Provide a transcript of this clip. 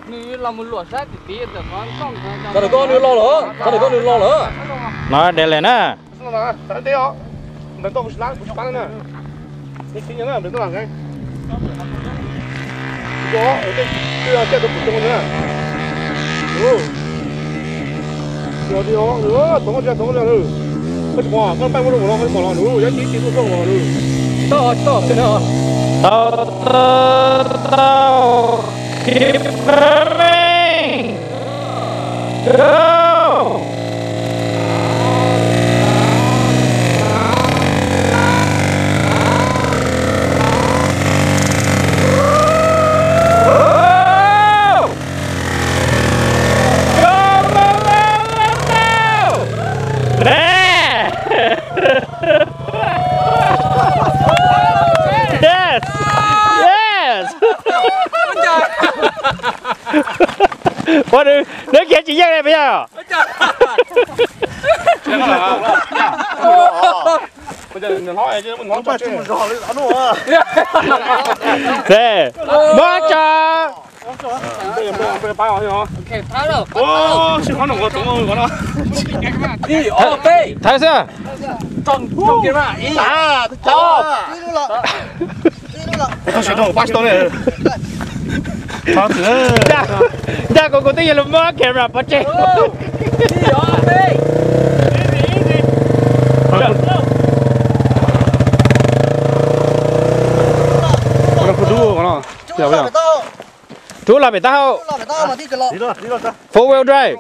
Tau koj nws lo lawm, tau koj nws lo lawm. No dele na. Tau, tau, tau. Keep moving. Go. Yes! Yes! Ua, nws khiav tsis yeej li puas yog? Muab tso. Thawb xwb. Ncaj kuv, kuv twb yuav los muab camera pov tseg. Rub los pem taub hau. Four wheel drive.